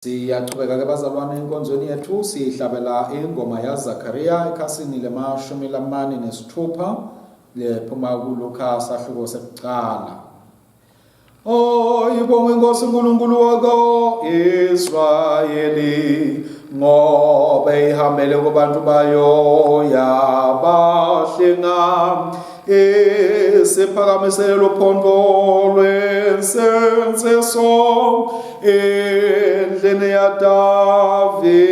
Siyachubeka ke bazalwane enkonzweni yethu sihlabela ingoma yaZakaria ekhasini lemashumi lamane nesithupha lephuma kuLuka sahluko sekucala. Oh ibonga inkosi uNkulunkulu wako Israyeli ngoba ihambele kubantu bayo yabahlenga isiphakamisele luphondo lwensenseso endlini yaDavide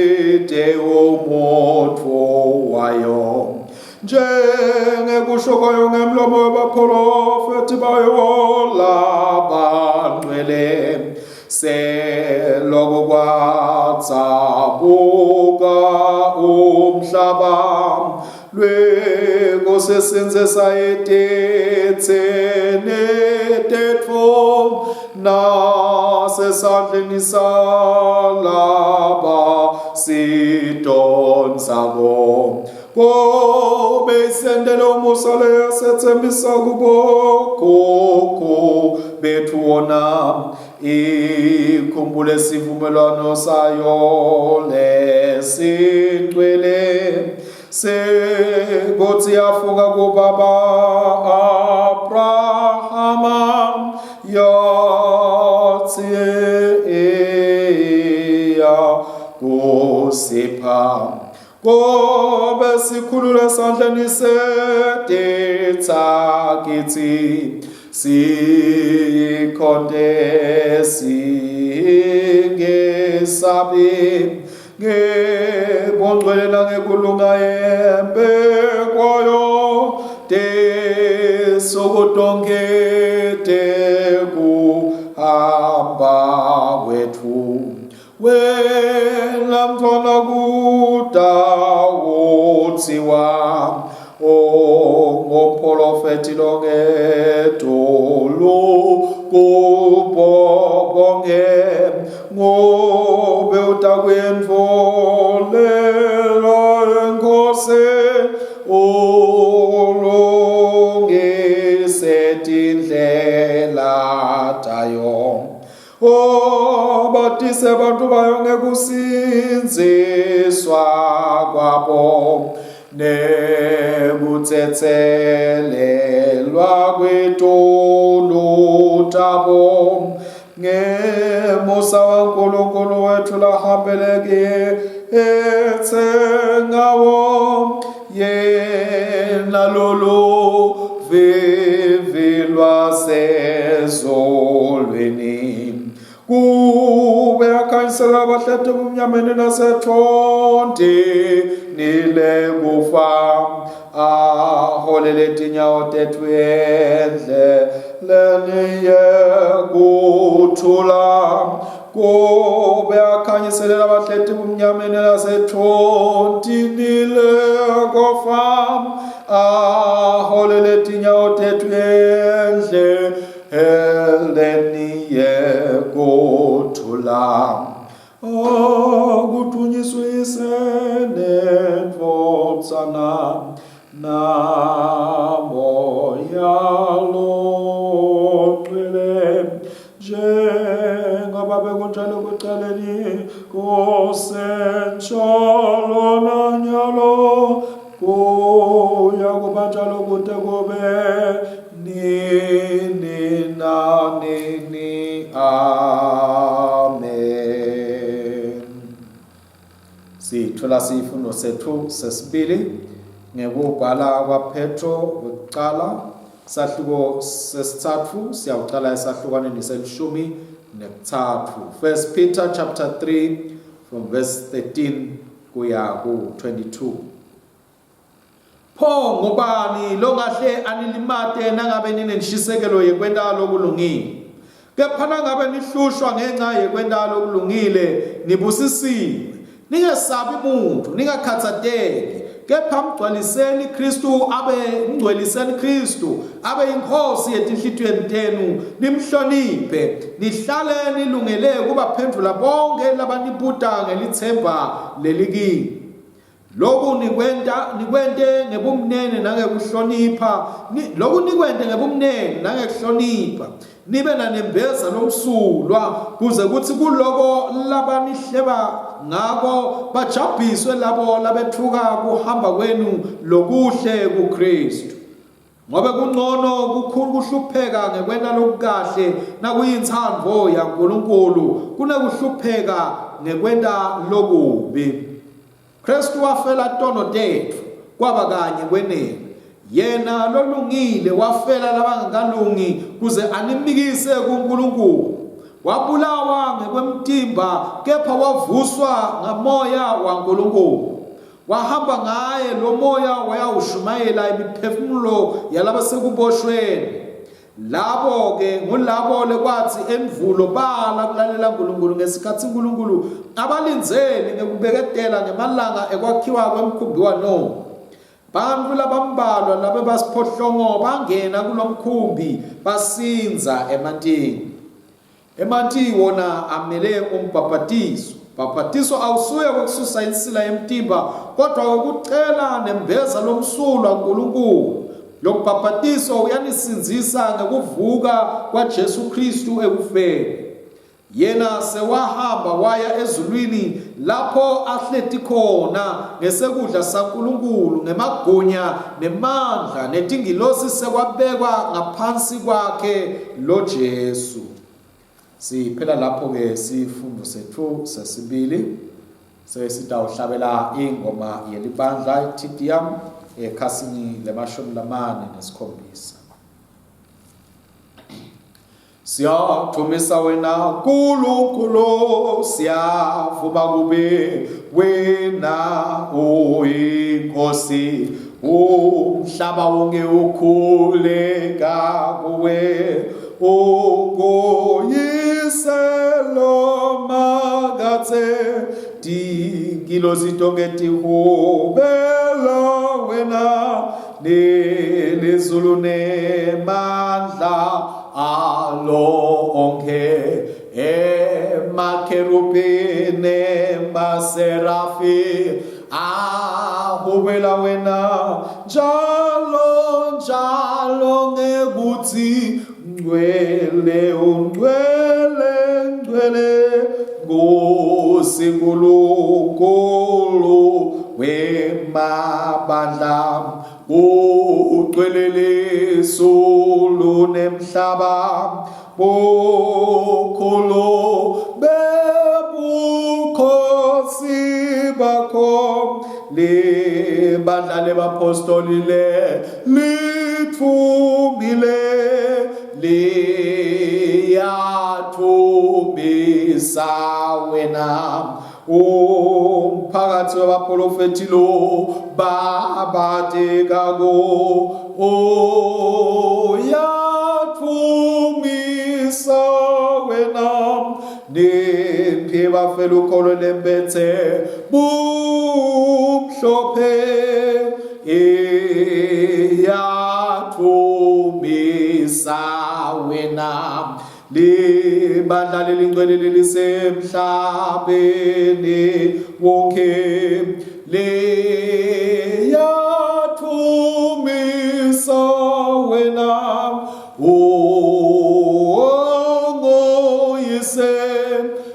umuntu wayo njengekusho kwayo ngemlomo wabaprofethi bayo labangcwele seloko kwatsabuka umhlaba lwenkosi senze sayetetsene tetfu nasesandleni salaba sidonsako kobe isendele umusa leyasethembisa kubo gogo bethu wona ikhumbule sivumelwano sayo lesingcwele sekuthi yafunga kubaba Abrahama yathi iya kusipha kobe sikhulule esandleni seditha kithi siyikhonte singesabi ngebongcwele nangekulunga yembekwayo tesuku tonke tekuhamba kwethu wena mntwana kudawutsiwa ongumprofeti longetulu kubo bonke ngobe utakwendvulela enkosi ulungise tindlela tayo obatise bantu bayo ngekusindziswa kwabo nekutsetselelwa kwetulu tabo ngemusa waNkulunkulu wethu lahambeleke etsengawo yena lolu vivi lwasezulwini kube akhanyisela abahleti ebumnyameni nasethondini lekufa aholele tinyawo tethu endleleni yekuthula kube akhanyiselela abahleti bumnyameni nasethontini lekofa aholele tinyawo tethu endleleni yekuthula okudunyiswe ise nendvodzana namoya longcwele njengoba bekunjalo ekuqaleni kusenjalo nanyalo kuya kuba njalo kude kube nini nanini amen Sithola sifundo sethu sesibili ngekubhala kwaPetro wekucala sahluko sesitsatfu siyawucala esahlukwaneni selishumi nekuthathu. First Peter chapter 3 from verse 13 kuya ku 22. Pho ngubani longahle anilimate nangabe ninenshisekelo yekwenta lokulungile? Kepha nangabe nihlushwa ngenca yekwenta lokulungile, nibusisiwe. Ningesabi muntfu, ningakhatsateki, kepha mgcwaliseni Khristu abe mngcweliseni Khristu abe yinkhosi yetinhlitiyweni tenu, nimhloniphe, nihlale nilungele kubaphendvula bonkhe labanibuta ngelitsemba lelikini. Lokhu nikwenta nikwente ngebumnene nangekuhlonipha, loku nikwente ngebumnene nangekuhlonipha. Nibe nanembeza lomsulwa kuze kutsi kuloko labanihleba ngako bajabhiswe labo labetfuka kuhamba kwenu lokuhle kuKristu. Ngobe kuncono kukhulu kuhlupheka ngekwenta lokukahle nakuyintsandvo yaNkulunkulu kunekuhlupheka ngekwenta lokubi. Kristu wafela tono tetfu kwaba kanye kwenele. Yena lolungile wafela labangakalungi kuze animikise kuNkulunkulu. Wabulawa ngekwemtimba kepha wavuswa ngamoya waNkulunkulu. Wahamba ngaye lo moya wayawushumayela imiphefumulo yalabasekuboshweni. Labo-ke ngulabo lekwathi endvulo bala kulalela Nkulunkulu ngesikhatsi Nkulunkulu abalindzele ngekubeketela ngemalanga ekwakhiwa kwemkhumbi waNowa. Bantfu labambalwa labebasiphohlongo bangena kulomkhumbi basindza emantini. Emanti wona amele umbhabhatiso. Bhabhatiso awusuye wekususa insila yemtimba kodwa wekucela nembeza lomsulwa kuNkulunkulu. Lo mbhabhatiso uyanisindzisa ngekuvuka kwaJesu Kristu ekufeni. Yena sewahamba waya ezulwini lapho ahleti khona ngesekudla saNkulunkulu ngemagunya nemandla netingilosi sekwabekwa ngaphansi kwakhe lo Jesu. Siphela lapho ke sifundo sethu sesibili sesitawuhlabela ingoma yelibandla iTDM ekhasini lemashumi lamane nesikhombisa. Siyadumisa wena Nkulunkulu siyavuma kube wena uyinkosi umhlaba wonke ukhuleka kuwe ungoyiselo makatse tingilosi tonke tihubela wena nelizulu nemandla alo onkhe emakherubhi nemaserafi ahubela wena njalo njalo ngekuthi ngcwele ungcwele ngcwele Nkosi Nkulunkulu wemabandla ugcwele lizulu nemhlaba bukhulu bebukhosi bakho libandla lebapostoli le litfumile liyathumisa wena umphakathi wabaprofethi lo babatekako uyathumisa wena niphi bafela ukholo lembethe bumhlophe iyathumisa wena libandla lelingcwele lelisemhlabeni wonke liyathumisa wena ongoyise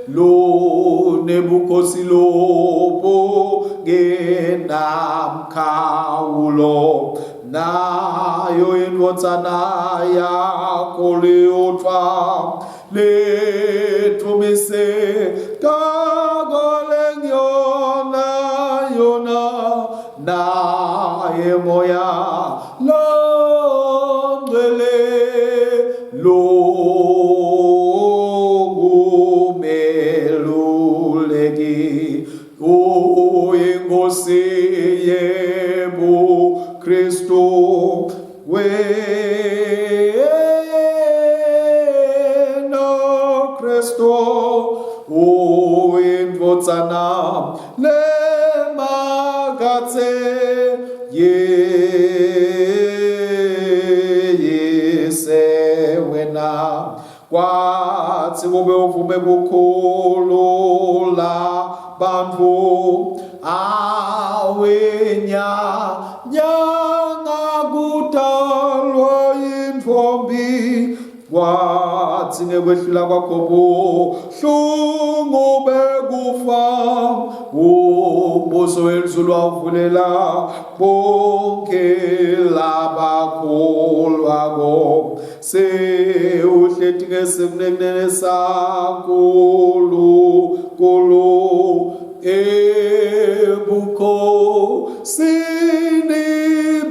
lo nebukhosi lobo ngenamkhawulo nayo indvodzana yakho leyodvwa lethumise kako lengiyona yona naye moya longcwele lokumeluleki uyinkosi yebo Kristu wena Kristu uyindvodzana lemakatse yeyise wena Kwathi kube uvume kukhulula bantfu awenya nyanga kudalwa intfombi kwathi. Watsi ngekwehlula kwakho buhlungu bekufa, umbuso welizulu wawuvulela bonke labakholwako. Sewuhleti ngesekunene saNkulunkulu ebukhosini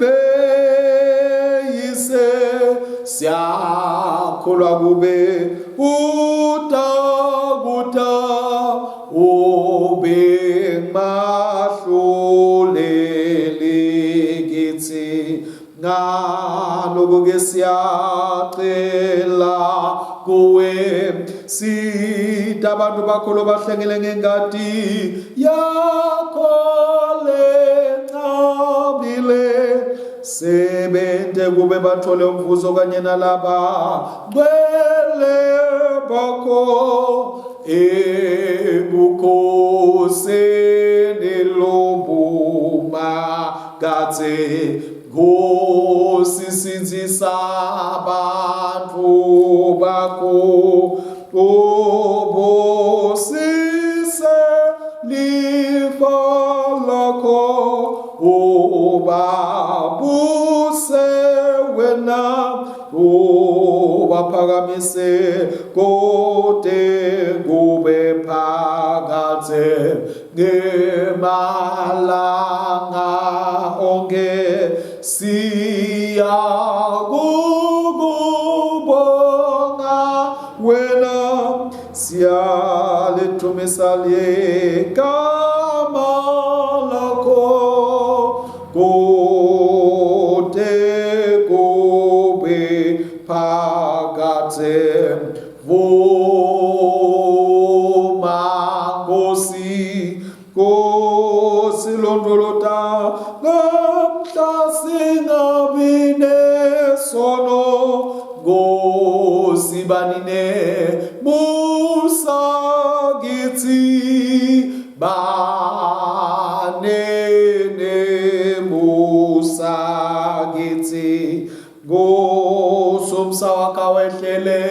beyise siyakholwa kube utakuta ube mahluleli kithi. Ngaloko-ke siyacela kuwe, sita abantu bakho lobahlengele ngengati yakho lencabile, sebente kube bathole umvuzo kanye nalaba ngcwele bakho ebukhosini lobuma Katse Nkosi sindzisa bantfu bakho ubusise lifa lakho ubabuse wena ubaphakamise kude kube phakadze ngemalanga onke siyakukubonga wena siyalidumisa ligama lakho kude kube phakadze. Vuma Nkosi, Nkosi londvolota namhla singabi nesono. Nkosi banine musa kithi banene musa kithi. Ngosomsa wakawehlele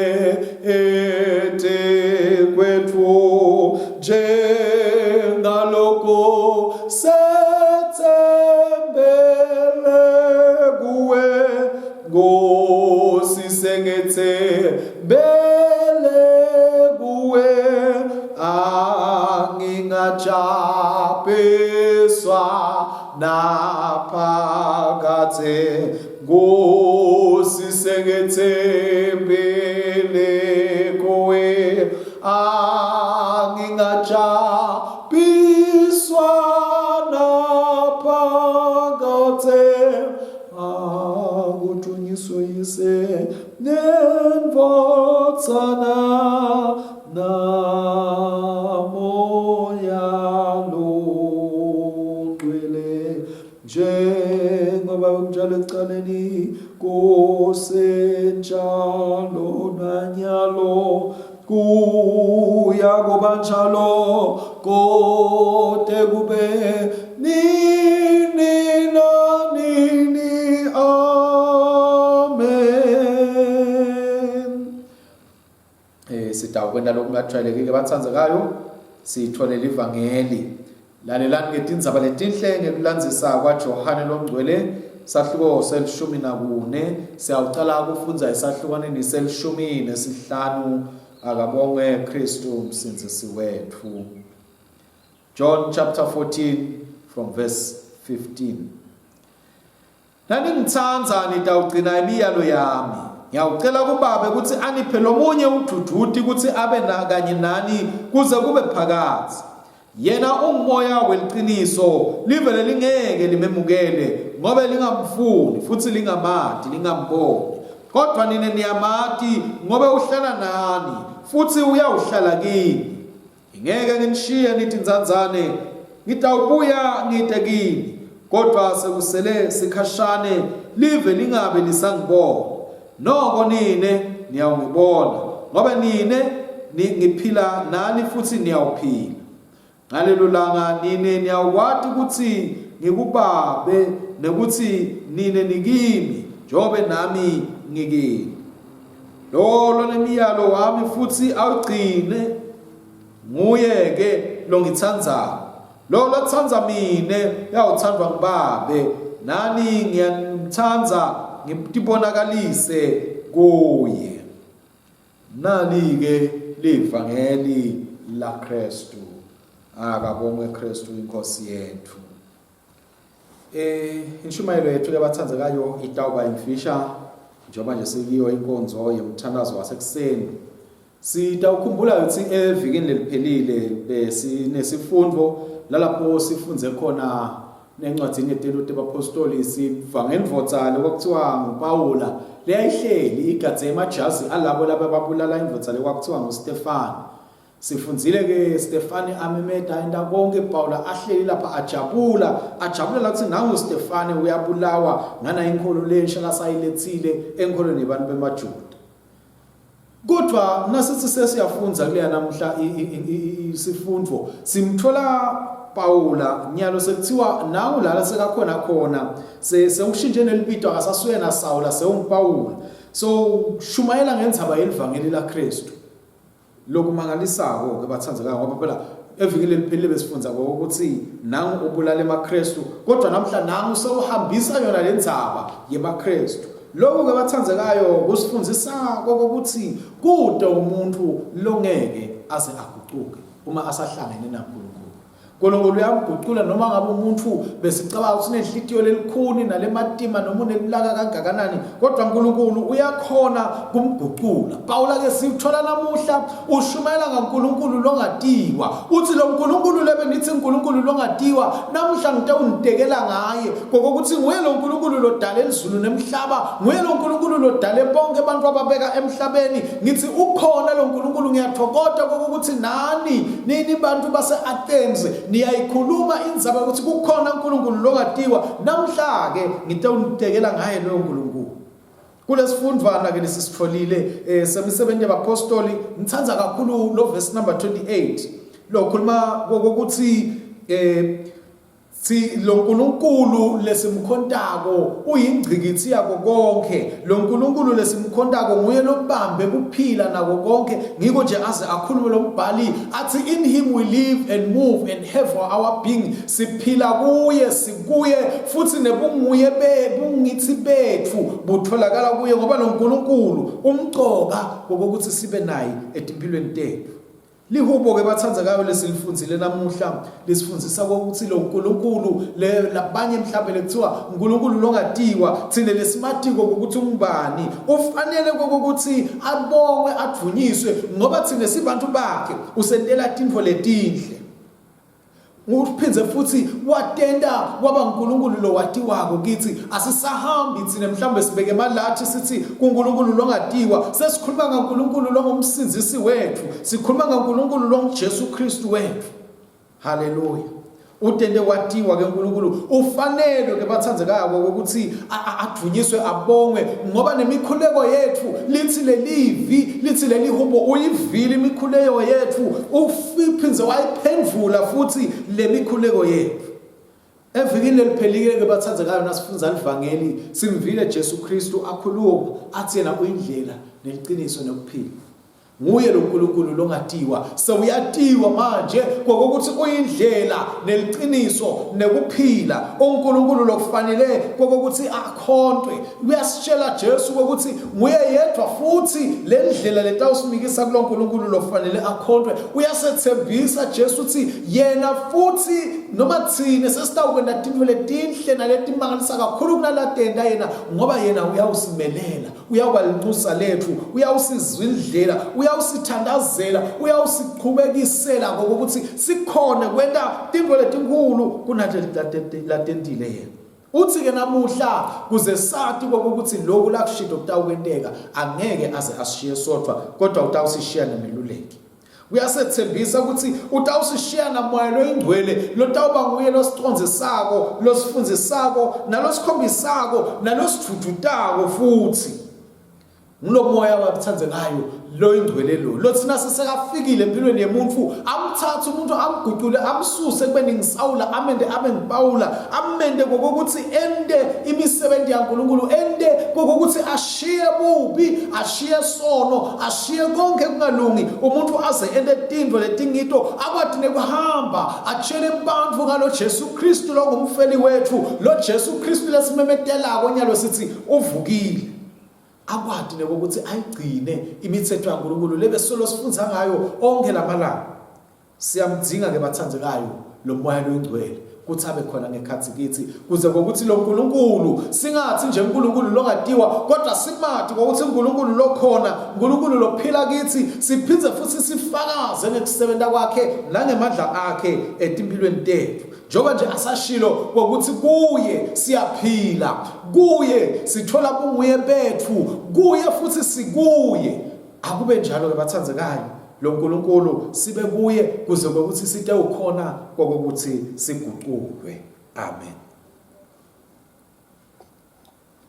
ete kwethu njengaloko setsembele kuwe Nkosi sengetsembele kuwe angingajabhiswa naphakadze Nkosi sengetsembele kuwe angingajabhiswa naphakadze akudunyiswe yise nendvodzana namoya longcwele Njengoba bekunjalo ekucaleni kusenjalo nanyalo kuya kuba njalo kode kube nini nanini. Amen. Sitawukwenta lokungajwayelekile batsandzekayo, sitfole livangeli. Lalelani ngetindzaba letinhle ngekulandzisa kwaJohane longcwele sahluko selishumi nakune siyawucala kufundza esahlukwaneni selishumi nesihlanu. Akabongwe Kristu umsindzisi wetfu. John chapter 14 from verse 15. Naningitsandza nitawugcina imiyalo yami. Ngiyawucela kuBabe kutsi aniphe lomunye umdvudvuti kutsi abe na, kanye nani kuze kube phakadze. Yena ungumoya weliciniso, live lelingeke limemukele, ngobe lingamfuni futsi lingamati, lingamboni. Kodvwa nine niyamati, ngobe uhlala nani futsi uyawuhlala kini. Ngingeke nginishiye nitintsandzane, ngitawubuya ngite kini. Kodvwa sekusele sikhashane live lingabe lisangibona. Noko nine niyawungibona, ngobe nine ngiphila nani futsi niyawuphila. Ngalelo langa nine niyawukwati kutsi ngikuBabe nekutsi nine nikimi, njengobe nami ngikini. Lo lonemiyalo wami futhi awugcine nguye ke longithandzako. Lo lotsandza mine uyawuthandwa nguBabe, nani ngiyamtsandza ngitibonakalise kuye. Nali-ke livangeli laKristu. Akabongwe Kristu inkosi yethu. Eh inshumayelo yethu yabathandzekayo itawuba imfisha njengoba nje sikiyo inkonzo yomthandazo wasekuseni. Sitawukhumbula ukuthi evikini leliphelile besinesifundo lalapho sifunze khona nencwadzini yetento tebapostoli siva ngendvodza lekwakuthiwa nguPawula leyayihleli igadze emajazi alabo labababulala indvodza lekwakuthiwa nguStefani. Sifundzile ke Stefani amemeta enta konke Pawula ahleli lapha ajabula ajabulela kutsi nangu Stefani uyabulawa ngana inkholo lensha lasayiletsile enkholweni yebantu bemaJuda. Kodwa nasithi sesiyafundza kuleya namuhla isifundvo simthola Pawula nyalo sekuthiwa nangu lala sekakhona khona sewushintshe nelibito akasasuyena Sawula sewunguPawula so shumayela ngendzaba yelivangeli laKristu. Lokumangalisako ke bathandzekayo ngoba phela evikini leliphelile besifundza ngokuthi nangu ubulala emaKristu kodwa namhla nangu sewuhambisa yona lendzaba yemaKristu. Lokhu ke bathandzekayo kusifundzisa kokuthi kude umuntu longeke aze agucuke uma asahlangene naNkulunkulu. Nkulunkulu uyamgucula noma ngabe umuntu besicabanga ukuthi unenhlitiyo lelikhuni nalematima noma unelulaka kangakanani kodwa uNkulunkulu uyakhona kumgucula. Pawula ke siwuthola namuhla ushumayela ngaNkulunkulu longatiwa. Uthi lo Nkulunkulu lebe nithi uNkulunkulu longatiwa namuhla ngitewunitekela ngaye ngokuthi nguye lo Nkulunkulu lodala elizulu nemhlaba, nguye lo Nkulunkulu lodale bonke abantu ababeka emhlabeni. Ngithi ukhona lo Nkulunkulu ngiyathokoda kokuthi nani nini bantu base-Athens niyayikhuluma indzaba ukuthi kukhona uNkulunkulu longatiwa namhla ke ngitewunitekela ngaye loyo Nkulunkulu. Kulesifundvwana ke lesisitfolile eh, semisebenzi yabapostoli ngithanda kakhulu lo verse number 28 lokhuluma kokuthi eh Si lo Nkulunkulu lesimkhontako uyingcikitsi yako konke. Lo Nkulunkulu lesimkhontako nguye lobambe kuphila nako konke. Ngiko nje aze akhulume lo mbhali athi in him we live and move and have our being. Siphila kuye, sikuye futhi nebunguye be bungithi bethu butholakala kuye ngoba lo Nkulunkulu umcoka ngokuthi sibe naye etimpilweni tethu. Lihubo-ke bathandzekayo lesilifundzile namuhla lisifundisa ukuthi lo Nkulunkulu le labanye mhlawumbe lekuthiwa uNkulunkulu longatiwa thina lesimatiko ukuthi ungubani ufanele kokuthi abongwe advunyiswe ngoba thina sibantu bakhe usentela tintfo letinhle. Uphindze futhi watenta waba uNkulunkulu lowatiwako kithi. Asisahambi thina mhlawumbe sibeke emalathi sithi kuNkulunkulu longatiwa. Sesikhuluma ngaNkulunkulu longumsindzisi wethu. Sikhuluma ngaNkulunkulu longuJesu Kristu wethu. Haleluya. Utente watiwa ke uNkulunkulu ufanelwe ke bathandzekako ukuthi advunyiswe abongwe ngoba nemikhuleko yethu lithi lelivi lithi leli hubo uyivile imikhuleko yethu uphindze wayiphendvula futhi le mikhuleko yethu evikini leliphelile ke bathandzekayo nasifundza livangeli simvile Jesu Kristu akhuluma athi yena uyindlela neliciniso nekuphila Nguye lo Nkulunkulu longatiwa sewuyatiwa manje kokuthi uyindlela neliciniso nekuphila uNkulunkulu lokufanele kokuthi akhontwe uyasitshela Jesu ukuthi nguye yedwa futhi le ndlela letawusimikisa kulo Nkulunkulu lokufanele akhontwe uyasethembisa Jesu ukuthi yena futhi noma thina sesitawukwenta tintfo letinhle naletimangalisa kakhulu kunalatenta yena ngoba yena uyawusimelela uyawuba linxusa lethu uyawusizwa indlela uyawusithandazela uyawusiqhubekisela ngokuthi sikhone kwenta tintfo letinkhulu kunaletentile yena uthi-ke namuhla kuze sati kokuthi lokhu lakushido kutawukwenteka angeke aze asishiye sodwa kodwa utawusishiya nemeluleki Uyasethembisa ukuthi utawusishiya namoya loyingcwele lotawuba nguye losicondzisako, losifundzisako, nalosikhombisako, nalosidvudvutako futhi. Ngulo moya wabuthandzekayo loyingcwele lo lothi nasesekafikile empilweni yemuntu amthathe umuntu amguqule amsuse kubeni ngisawula amende abe ngipawula amende ngokuthi ende imisebenzi yaNkulunkulu ende ngokuthi ashiye bubi ashiye sono ashiye konke kungalungi umuntu aze ende tintfo letingito akwati nekuhamba atshele bantfu ngalo Jesu Kristu longumfeli wethu lo Jesu Kristu lesimemetelako nyalo sithi uvukile akwati nekokuthi ayigcine imithetho yaNkulunkulu lebe solo sifundza ngayo onke lamalanga. Siyamdzinga ke bathandekayo lo moya loyingcwele kuthi abe khona ngekhathi kithi kuze kokuthi lo nkulunkulu singathi nje uNkulunkulu longatiwa kodwa simati ngokuthi uNkulunkulu lokhona uNkulunkulu lophila kithi siphindze futhi sifakaze ngekusebenza kwakhe nangemandla akhe etimpilweni tethu. Njengoba nje asashilo ngokuthi kuye siyaphila, kuye sithola bunguye bethu, kuye futhi sikuye. Akube njalo ke bathandekayo, lo nkulunkulu sibe kuye kuze kokuthi site ukhona kokuthi siguqulwe. Amen.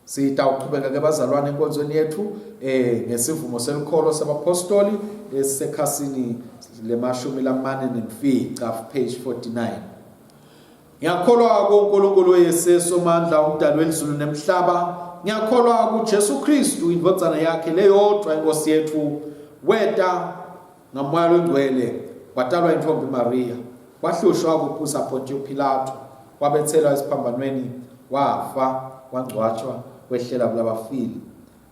Sitawuqhubeka ke bazalwane enkonzweni yethu eh ngesivumo selikholo sabapostoli esisekhasini lemashumi lamane nemfica page 49. Ngiyakholwa kuNkulunkulu oyise somandla umdali welizulu nemhlaba. Ngiyakholwa kuJesu Kristu indvodzana yakhe leyodwa inkosi yethu weta ngamoya longcwele watalwa intombi Maria wahlushwa kubusa Pontiyo Pilato wabethelwa esiphambanweni wafa wangcwatshwa wehlela kulabafile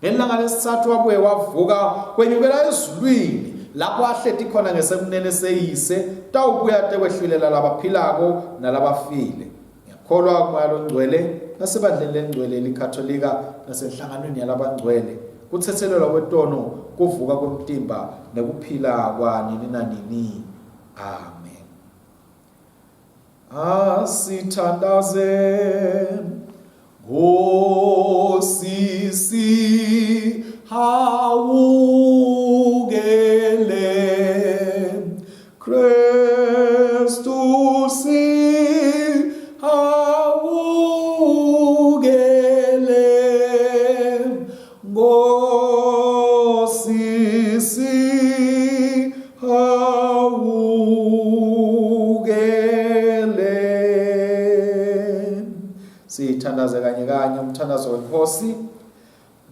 ngelanga lesithathu wabuye wavuka kwenyukela ezulwini lapho ahleti khona ngesekunene seyise tawubuya tekwehlulela labaphilako nalabafile ngiyakholwa kumoya longcwele nasebandleni lengcwele elikatholika nasenhlanganweni yalabangcwele kuthethelelwa kwetono kuvuka kwemtimba nekuphila kwanini nanini amen Asithandaze Nkosi sihawukele Kristu sihawukele Nkosi sihawukele. Sithandaze kanye kanye umthandazo wenkosi.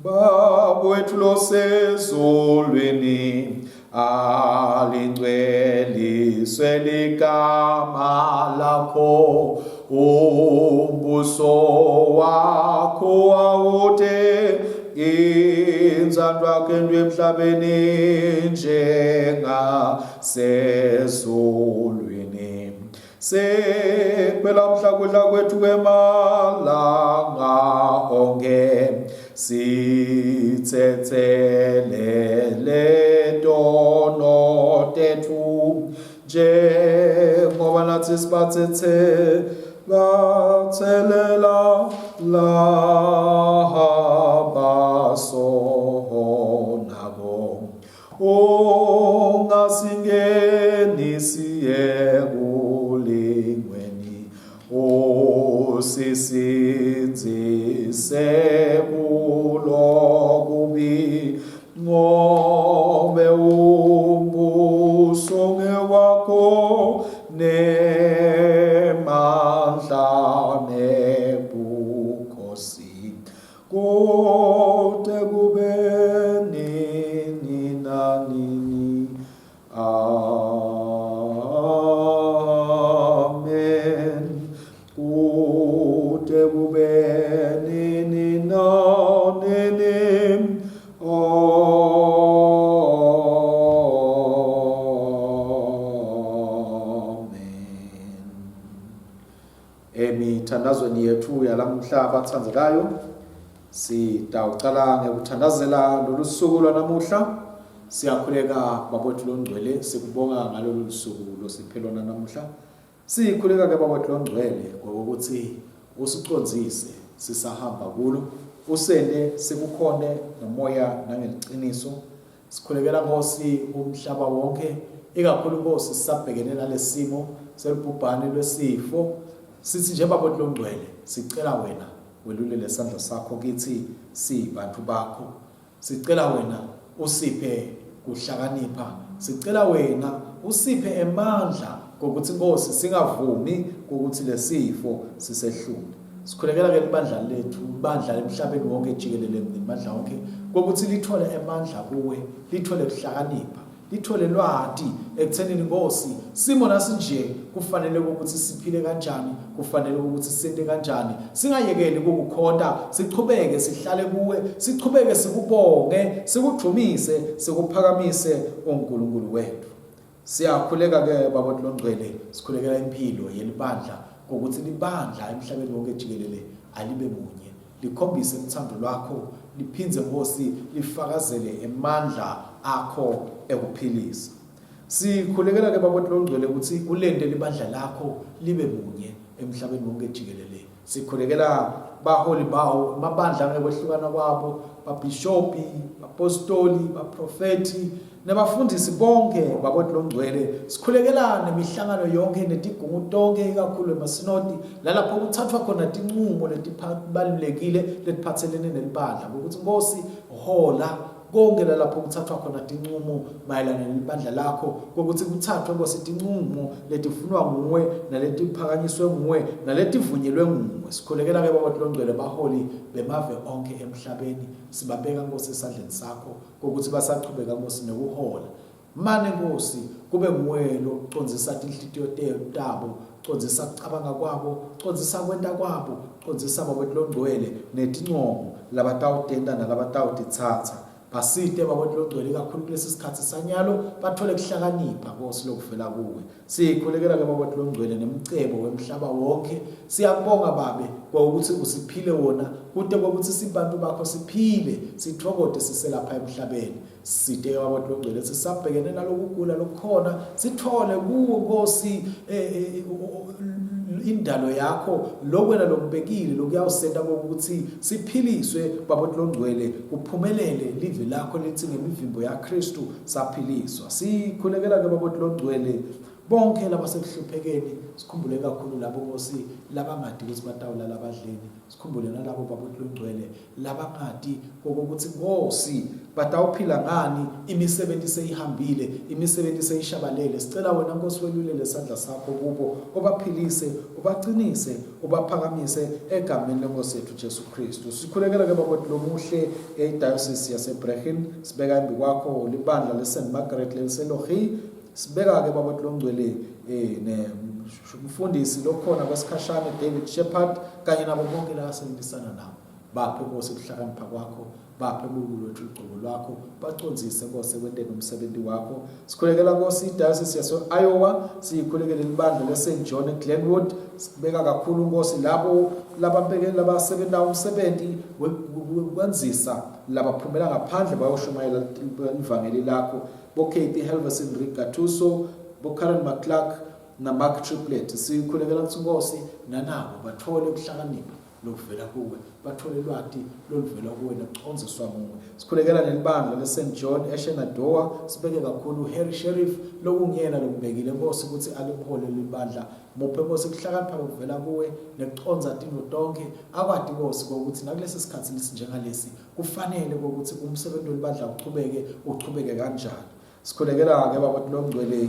Baba wethu losezulwini, alingcweliswe ligama lakho, umbuso wakho awute intsandvo yakho entiwe emhlabeni njengasezulwini. Sekuphela mhla kudla kwethu kwemalanga onke sithethelele tono tethu njengoba nathi sibathethe bathelela laba sonabo ungasingenisi ekulingweni usisindzise kulokubi ngobe umbuso ngewakho nemandla nebukhosi Kude kube nini nanini. Amen. Kude kube nini nanini. Amen. Emithandazweni yethu yalamhla abathandekayo sitawucala ngekuthandazela lolu suku lwanamuhla. Siyakhuleka babethu longcwele, sikubonga ngalolu suku losiphe lona namuhla. Sikhuleka ke babethu longcwele ngokuthi usicondzise sisahamba kulo, usente sikukhonte ngomoya nangeliqiniso. Sikhulekela Nkosi umhlaba wonke, ikakhulu Nkosi sisabhekene nalesimo selubhubhane lwesifo. Sithi nje Baba longcwele, sicela wena welulele sandla sakho kithi sibantu bakho. Sicela wena usiphe kuhlakanipha. Sicela wena usiphe emandla kokuthi Nkosi singavumi ukuthi lesifo sisehlule. Sikhulekela ke libandla lethu, ibandla lemhlabeni wonke jikelele nemandla wonke kokuthi lithole emandla kuwe, lithole kuhlakanipha, lithole lwati ekuthenini Nkosi simo nasinje kufanele ukuthi siphile kanjani, kufanele ukuthi sente kanjani, singayekeli ukukukhonta, sichubeke sihlale kuwe, sichubeke sikubonge, sikudumise, sikuphakamise uNkulunkulu wethu. Siyakhuleka ke Baba Longcwele, sikhulekela impilo yelibandla ngokuthi libandla emhlabeni wonke jikelele alibe munye, likhombise uthando lwakho, liphindze Nkosi lifakazele emandla akho ekuphilisa. Sikhulekela ke Baba Longcwele ukuthi ulente libandla lakho libe munye emhlabeni wonke jikelele. Sikhulekela baholi bawo, amabandla ngekwehlukana kwabo, babhishopi, bapostoli, baprofethi nabafundisi bonke baboti longcwele. Sikhulekela nemihlangano yonke netigungu tonke ikakhulu emasinodi lalapho kuthathwa khona tincumo letibalulekile letiphathelene nelibandla ukuthi Nkosi hola konke lalapho kuthathwa khona tincumo mayelana nelibandla lakho kokuthi kuthathwe Nkosi tincumo letifunwa nguwe naletiphakanyiswe nguwe naletivunyelwe nguwe. Sikhulekela ke Baba Longcwele baholi bemave onke emhlabeni, sibabeka Nkosi esandleni sakho kokuthi basachubeka Nkosi nekuhola. Mane Nkosi kube nguwe locondzisa tinhlitiyo tabo, condzisa kucabanga kwabo, condzisa kwenta kwabo, condzisa Baba Longcwele netincomo labatawutenta nalabatawutitsatsa. Basite Baba Longcwele kakhulu kulesi sikhathi sanyalo bathole kuhlakanipha Nkosi lokuvela kuwe. Sikhulekela ke Baba Longcwele nemcebo wemhlaba wonke. Siyakubonga Babe ngokuthi usiphile wona kute kokuthi sibantu bakho siphile sithokote siselapha emhlabeni. Site ke Baba Longcwele sisabhekene nalokugula lokukhona sithole kuwo Nkosi indalo yakho lokwena lokubekile lokuyawusenta kokuthi siphiliswe Baba Longcwele kuphumelele livi lakho lithi ngemivimbo yaKristu saphiliswa. Sikhulekela ke Baba Longcwele bonke labasekuhluphekeni, sikhumbule kakhulu labo Nkosi labangadi ukuthi batawulala abadleni, sikhumbule nalabo Baba Longcwele labangadi kokuthi Nkosi batawuphila ngani, imisebenzi seyihambile, imisebenzi seyishabalele. Sicela wena Nkosi welulele isandla sakho kubo, ubaphilise, ubacinise, ubaphakamise egameni lenkosi yethu Jesu Kristu. Sikhulekela ke Baba Lomuhle eDiocese yaseBregen, sibeka embi kwakho libandla leSt Margaret leliseLohi. Sibeka ke Baba Longcwele ne mfundisi lokhona kwesikhashana David Shepherd kanye nabo bonke lasebenzisana nabo. Baphe Nkosi ukuhlakanipha kwakho, baphe Nkulunkulu wethu ugcobo lwakho, bacondzise Nkosi ekwenteni umsebenzi wakho. Sikhulekela Nkosi iDiocese yase-Iowa, siyikhulekele libandla leSt John eGlenwood, sibeka kakhulu Nkosi labo lababeke labasebenza umsebenzi wekwandzisa labaphumela ngaphandle bayoshumayela ivangeli lakho, bo Kathy Helverson, Rick Gattuso, bo Karen McClark na Mark Triplett. Sikhulekela ukuthi Nkosi nanabo bathole ukuhlakanipha lokuvela kuwe, bathole lwati loluvela kuwe nokucondziswa nguwe. Sikhulekela nelibandla leSt John eShenandoah, sibeke kakhulu Harry Sheriff lokungiyena lokubekile Nkosi ukuthi alihole lelibandla. Muphe Nkosi kuhlakanipha lokuvela kuwe nekucondza tintfo tonkhe, akwati Nkosi kokuthi nakulesi sikhatsi lesinjengalesi kufanele kokuthi umsebenzi welibandla uchubeke, uchubeke kanjani. Sikhulekela ke Baba Longcwele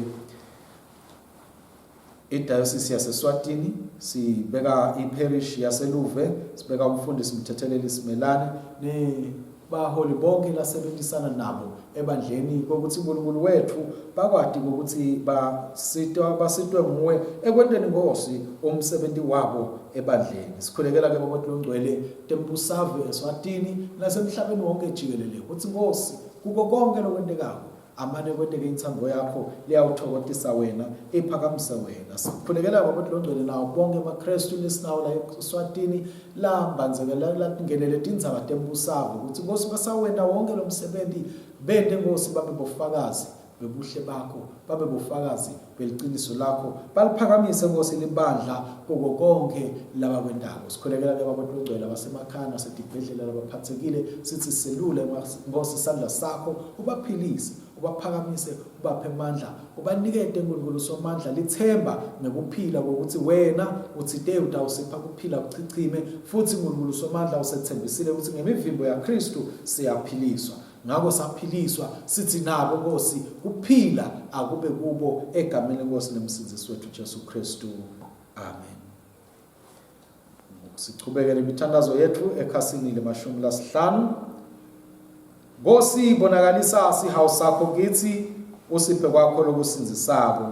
iDiocese yaseSwatini, sibeka iparish yaseLuve, sibeka umfundisi Mthetheleli Simelane nebaholi bonke lasebenzisana nabo ebandleni kokuthi uNkulunkulu wethu bakwati ukuthi basitwa basitwe nguwe ekwenteni Nkosi umsebenzi wabo ebandleni. Sikhulekela ke Baba Longcwele tembusave eSwatini nasemhlabeni wonke jikelele ukuthi Nkosi kuko konke lokwentekako amane kwenteke intsandvo yakho liyawuthokozisa wena iphakamise wena. Sikhulekela Baba Longcwele nawo bonke amaKristu lesinawo la eSwatini lambandzekela latingenele tindzaba tembusave ukuthi Nkosi basawenta wonke lo msebenzi bente Nkosi babe bofakazi bebuhle bakho, babe bofakazi beliciniso lakho, baliphakamise Nkosi libandla kuko konke labakwentako. Sikhulekela ke Baba Longcwele abasemakhaya nasetibhedlela labaphathekile, sithi selule Nkosi isandla sakho ubaphilise, ubaphakamise, ubaphe amandla, ubanikete Nkulunkulu Somandla lithemba nekuphila kokuthi wena uthite utawusipha kuphila kuchichime, futhi Nkulunkulu Somandla usethembisile ukuthi ngemivimbo yaKristu siyaphiliswa. Ngako saphiliswa sithi nabo Nkosi kuphila akube kubo egameni lenkosi nemsindisi wethu Jesu Kristu. Amen. Sichubeke nemithandazo yethu ekhasini lemashumi lasihlanu. Nkosi bonakalisa sihawu sakho kithi usiphe kwakho lokusindzisako.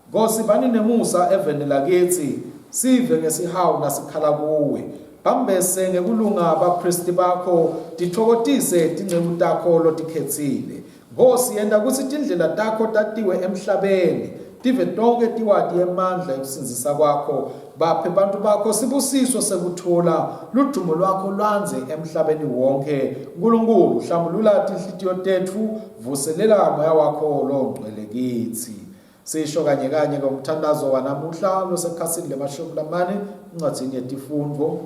Nkosi bani nemusa eveni lakithi sive ngesihawu nasikhala kuwe. Bambese ngekulunga baphristi bakho titfokotise tinceku takho lotikhetsile. Nkhosi, yenta kutsi tindlela takho tatiwe emhlabeni, tive tonkhe tiwati emandla ekusindzisa kwakho. Baphe bantfu bakho sibusiso sekuthula, ludumo lwakho lwandze emhlabeni wonkhe. Nkulunkulu, hlambulula tinhlitiyo tetfu, vuselela moya wakho longcwele kitsi. Sisho kanye kanye ngomthandazo wanamuhla losekhasini lemashumi lamane encwadzini yetifundvo.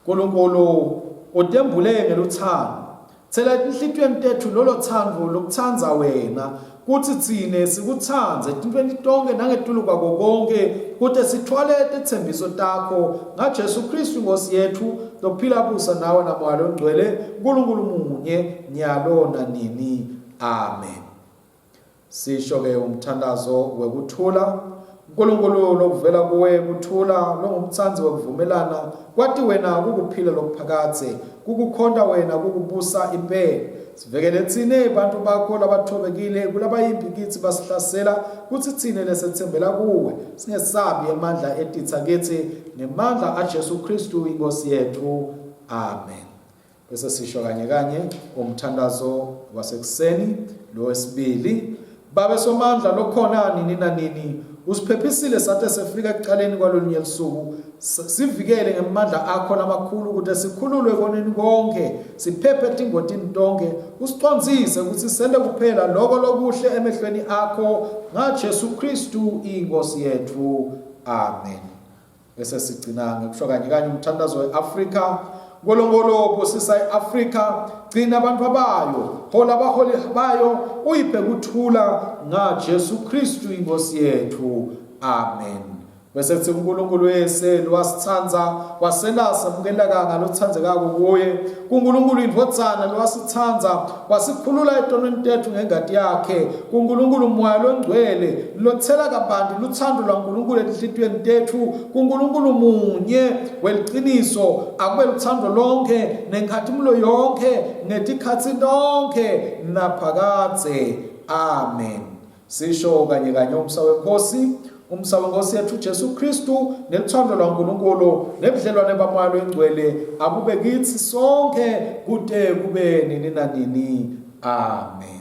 Nkulunkulu utembule ngeluthando. Thela etinhlitiyweni tetfu lolo thando lokutsandza wena, kutsi tsine sikutsandze etintfweni tonkhe nangetulu kwako konkhe, kute sitfole tetsembiso takho ngaJesu Khristu iNkhosi yetfu, lophila busa nawe naMoya loNgcwele, Nkulunkulu munye, nyalo nanini. Amen. Sisho ke umthandazo wekuthula. Nkulunkulu lokuvela kuwe kuthula longumtsandzi wekuvumelana kwati wena kukuphila lokuphakadze kukukhonta wena kukubusa impela sivekele tsine bantu bakho labathobekile kulabayimpi kitsi basihlasela kutsi tsine lesetsembela kuwe singesabi emandla etitsa kitsi ngemandla aJesu Kristu inkosi yetfu amen Bese sisho kanye kanye umthandazo wasekuseni lo wesibili. Babe Somandla lokhona nini nanini usiphephisile sate sefika ekuqaleni kwalolunye lusuku sivikele ngemandla akho lamakhulu kute sikhululwe koneni konke siphephe etingotini tonke usicondzise kutsi sente kuphela loko lokuhle emehlweni akho ngaJesu Kristu inkosi yetfu amen Bese sigcina ngekusho kanye kanye umthandazo we-Afrika. Nkulunkulu busisa i-Afrika, gcina abantu bayo, hola abaholi bayo, uyiphe kuthula ngaJesu Kristu inkosi yethu. Amen. Bese kuthi uNkulunkulu weselu wasithanda wasena samukeleka ngalothandekako kuye. KuNkulunkulu indvodzana lowasithanda wasikhulula etonweni tetfu ngengati yakhe. KuNkulunkulu moya longcwele lothela kabanti luthando lwaNkulunkulu etinhlitiyweni tetfu. KuNkulunkulu munye weliciniso akube luthando lonke nenkhatimulo yonkhe ngetikhatsi tonkhe naphakadze. Amen. Sisho kanye kanye umsa wenkosi, umsa wenkosi yethu Jesu Kristu neluthando lwaNkulunkulu nebudlelwane baMoya loyiNgcwele akube kitsi sonke kute kube nini nanini. Amen.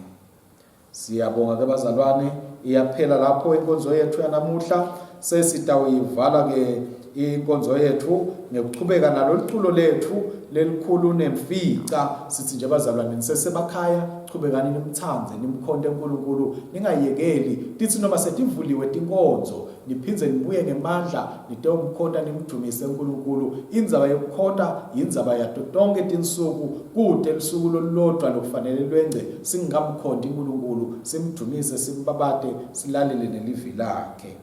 Siyabonga ke bazalwane, iyaphela lapho inkonzo yethu yanamuhla. Sesitawuyivala ke inkonzo yethu ngekuchubeka naloluculo lethu lelikhulu nemfica sithi nje bazalwane nisesemakhaya chubekani nimthandze nimkhonte uNkulunkulu ningayekeli tithi noma setivuliwe tinkonzo niphindze nibuye ngemandla nitewumkhonta nimdumise uNkulunkulu indzaba yokukhonta yindzaba yato tonke tinsuku kute lusuku lolulodwa lokufanele lwengce singamkhonti uNkulunkulu simdumise simbabate silalele nelivi lakhe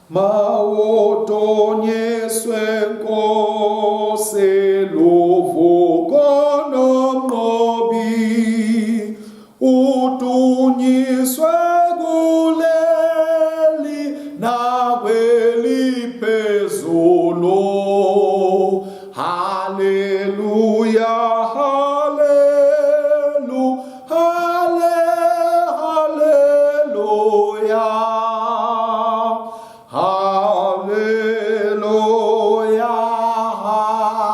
Mawutonyiswe Nkosi luvuko nomnqobi udunyiswe kuleli nakweliphezulu Haleluya halelu Hale, haleluya. Haleluya,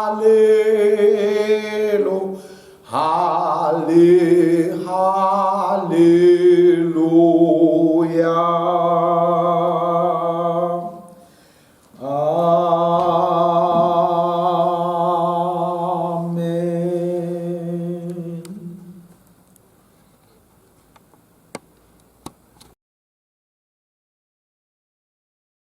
halelu, hale, haleluya.